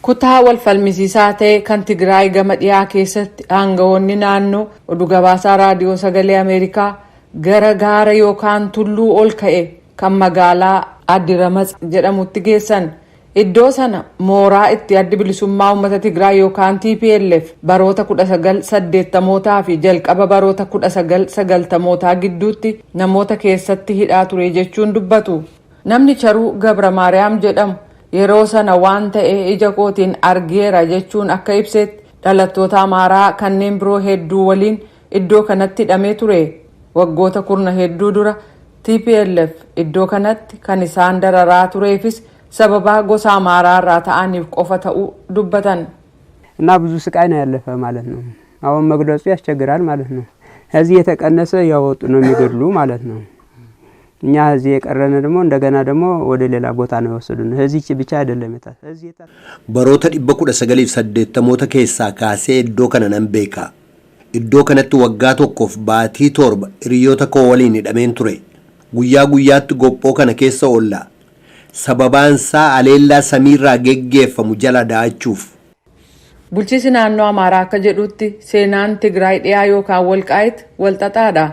Kutaa wal falmisiisaa ta'e kan Tigraay gama dhiyaa keessatti aangawoonni naannoo oduu gabaasaa Raadiyoo Sagalee Ameerikaa gara gaara yookaan tulluu ol ka'e kan magaalaa Addiramats jedhamutti geessan. Iddoo sana mooraa itti Addi Bilisummaa Uummata Tigraay yookaan TPLF baroota 1980mootaa fi jalqaba baroota 1990mootaa gidduutti namoota keessatti hidhaa ture jechuun dubbatu. Namni Charuu Gabra Maariyaam jedhamu yeroo sana waan ta'e ija kootiin argeera jechuun akka ibsetti, dhalattoota Amaaraa kanneen biroo hedduu waliin iddoo kanatti hidhamee ture. Waggoota kurna hedduu dura TPLF iddoo kanatti kan isaan dararaa tureefis sababaa gosa Amaaraa irraa ta'aniif qofa ta'uu dubbatan. እና ብዙ ስቃይ ነው ያለፈ ማለት ነው። አሁን መግለጹ ያስቸግራል ማለት ነው። ከዚህ የተቀነሰ እያወጡ ነው የሚገድሉ ማለት ነው። እኛ እዚህ የቀረን ደግሞ እንደገና ደግሞ ወደ ሌላ ቦታ ነው የወሰዱን። እዚህ ብቻ አይደለም እዚህ Baroota 1980moota keessaa kaasee iddoo kana nan beeka. Iddoo kanatti waggaa 1f baatii 7 hiriyoota koo waliin hidhameen ture. Guyyaa guyyaatti gophoo kana keessa oolla. Sababaan isaa aleellaa samiirraa geggeeffamu jala da'achuuf. Bulchiinsi naannoo Amaaraa akka jedhutti, seenaan Tigraay dhiyaa yookaan Walqaayit walxaxaadha.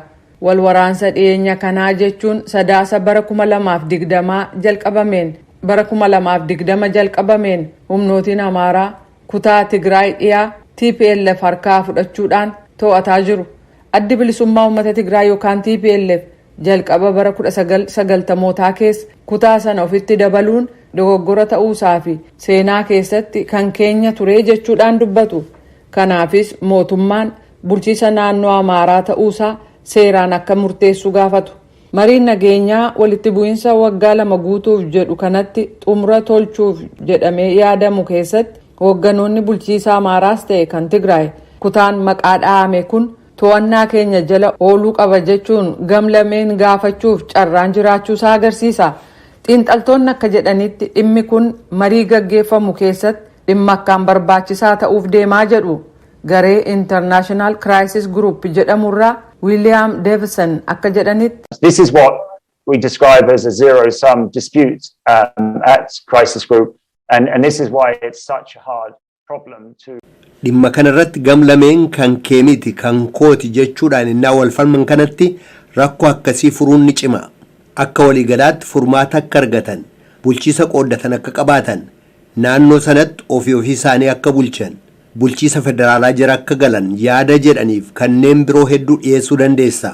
Wal waraansa dhiyeenya kanaa jechuun Sadaasa bara 2020 jalqabameen, bara 2020 jalqabameen, humnootiin Amaaraa kutaa Tigraay dhiyaa TPLF harkaa fudhachuudhaan to'ataa jiru. Addi Bilisummaa Uummata Tigraay yookaan TPLF jalqaba bara 1990mootaa keessa kutaa sana ofitti dabaluun dogoggora ta'uusaa fi seenaa keessatti kan keenya ture jechuudhaan dubbatu. Kanaafis mootummaan bulchiisa naannoo Amaaraa ta'uusaa seeraan akka murteessu gaafatu. Mariin nageenyaa walitti bu'iinsa waggaa 2 guutuuf jedhu kanatti xumura tolchuuf jedhamee yaadamu keessatti hoogganoonni bulchiisa Amaaraas ta'e kan Tigraay kutaan maqaa dhahame kun to'annaa keenya jala ooluu qaba jechuun gamlameen gaafachuuf carraan jiraachuusaa agarsiisa. Xiinxaltoonni akka jedhanitti, dhimmi kun marii gaggeeffamu keessatti dhimma akkaan barbaachisaa ta'uuf deemaa jedhu. Garee International Crisis Group jedhamurraa Wiiliyaam Deevison akka jedhanitti, This is what we describe as a zero-sum dispute at Crisis Group, and this is why it's such a hard problem to Dhimma kanarratti gamlameen kan kee miti, kan kooti jechuudhaan innaa wal falman kanatti rakkoo akkasii furuun ni cima. Akka waliigalaatti furmaata akka argatan, bulchiisa qooddatan akka qabaatan, naannoo sanatti ofii ofii isaanii akka bulchan, bulchiisa federaalaa jala akka galan yaada jedhaniif kanneen biroo hedduu dhiyeessuu dandeessa.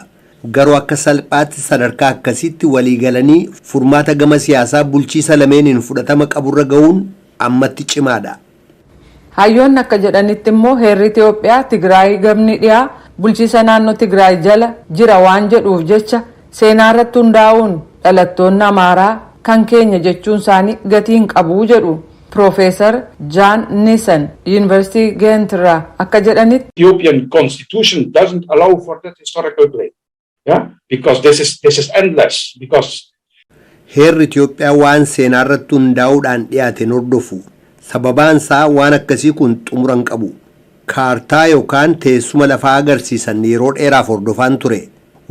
Garuu akka salphaatti sadarkaa akkasitti waliigalanii furmaata gama siyaasaa bulchiisa lameeniin fudhatama qaburra ga'uun ammatti cimaadha. Hayyoonni akka jedhanitti immoo, heerri Itoophiyaa Tigraay gamni dhiyaa bulchiisa naannoo Tigraay jala jira waan jedhuuf jecha, seenaa irratti hundaa'uun dhalattoonni Amaaraa kan keenya jechuun isaanii gatii hin qabu jedhu. Piroofeesar Jaan Nisan Yuunivarsiitii Geentirraa akka jedhanitti, Ethiopian constitution doesn't allow for that historical claim. Yeah, because this is endless. Because Heerri Itoophiyaa waan seenaa irratti hundaa'uudhaan dhiyaate hin hordofu. Sababaan isaa waan akkasii kun xumura hin qabu. Kaartaa yookaan teessuma lafaa agarsiisan yeroo dheeraaf hordofaan ture.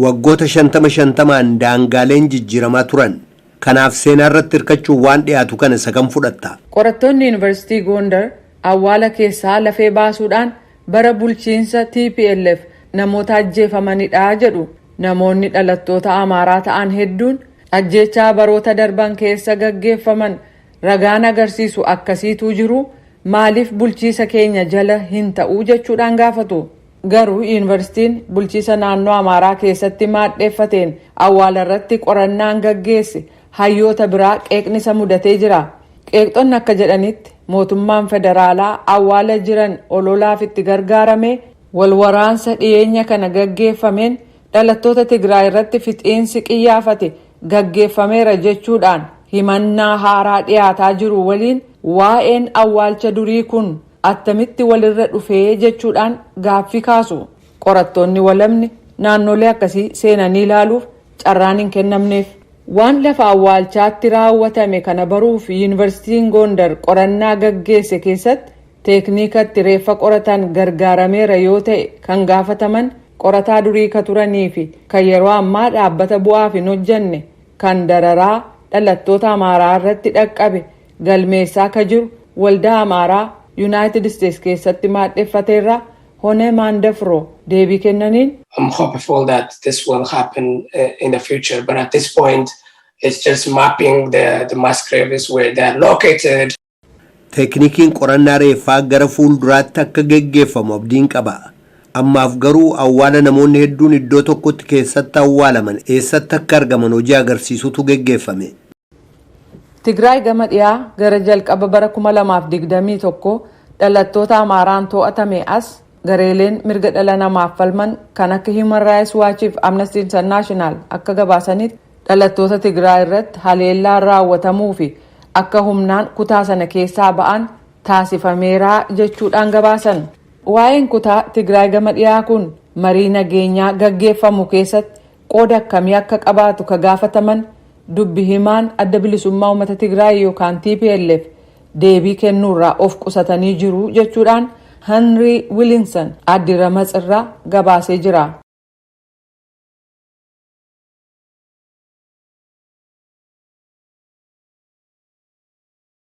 Waggoota 50 50n daangaaleen jijjiiramaa turan. Kanaaf seenaa irratti hirkachuun waan dhiyaatu kana isa kam fudhatta? Qorattoonni Yuunivarsiitii Gondar awwaala keessaa lafee baasuudhaan bara bulchiinsa TPLF namoota ajjeefamanidha jedhu. Namoonni dhalattoota Amaaraa ta'an hedduun ajjeechaa baroota darban keessa gaggeeffaman ragaan agarsiisu akkasiitu jiru, maaliif bulchiisa keenya jala hin ta'uu jechuudhaan gaafatu. Garuu yuunivarsiitiin bulchiisa naannoo Amaaraa keessatti maadheeffateen awwaala irratti qorannaan gaggeesse hayyoota biraa qeeqnisa mudatee jira. Qeeqxonni akka jedhanitti, mootummaan federaalaa awwaala jiran ololaaf itti gargaarame wal waraansa dhiyeenya kana gaggeeffameen dhalattoota Tigraay irratti fixiinsi qiyyaafate gaggeeffameera jechuudhaan himannaa haaraa dhiyaataa jiru waliin waa'een awwaalcha durii kun attamitti walirra dhufee jechuudhaan gaaffii kaasu. Qorattoonni walamni naannolee akkasii seenanii ilaaluuf carraan hin kennamneef. Waan lafa awwaalchaatti raawwatame kana baruuf Yuunivarsiitiin Gondar qorannaa gaggeesse keessatti teekniikatti reeffa qoratan gargaarameera yoo ta'e kan gaafataman qorataa durii ka turanii fi kan yeroo ammaa dhaabbata bu'aaf hin hojjanne kan dararaa dhalattoota Amaaraa irratti dhaqqabe galmeessaa ka jiru Waldaa Amaaraa Yuunaayitid Isteets keessatti maadheffateerra Honee Maandafroo deebii kennaniin. I'm hopeful that this will happen in the future, but at this point, it's just mapping the mass graves, where they're located. Teeknikiin qorannaa reeffaa gara fuulduraatti akka geggeeffamu abdiin qaba. Ammaaf garuu awwaala namoonni hedduun iddoo tokkotti keessatti awwaalaman eessatti akka argaman hojii agarsiisutu geggeeffame. Tigraay gama dhiyaa gara jalqaba bara 2021 dhalattoota Amaaraan to'atame as gareeleen mirga dhala namaaf falman kan akka Human Rights Watch fi Amnesty International akka gabaasanitti, dhalattoota Tigraay irratti haleellaan raawwatamuu fi akka humnaan kutaa sana keessaa ba'an taasifameeraa jechuudhaan gabaasan. Waa'een kutaa Tigraay gama dhiyaa kun marii nageenyaa gaggeeffamu keessatti qooda akkamii akka qabaatu ka gaafataman dubbi himaan Adda Bilisummaa Uummata Tigraay yookaan TPLF deebii kennuurraa of qusatanii jiru jechuudhaan Henry Willinson addi Ramatsirraa gabaasee jira.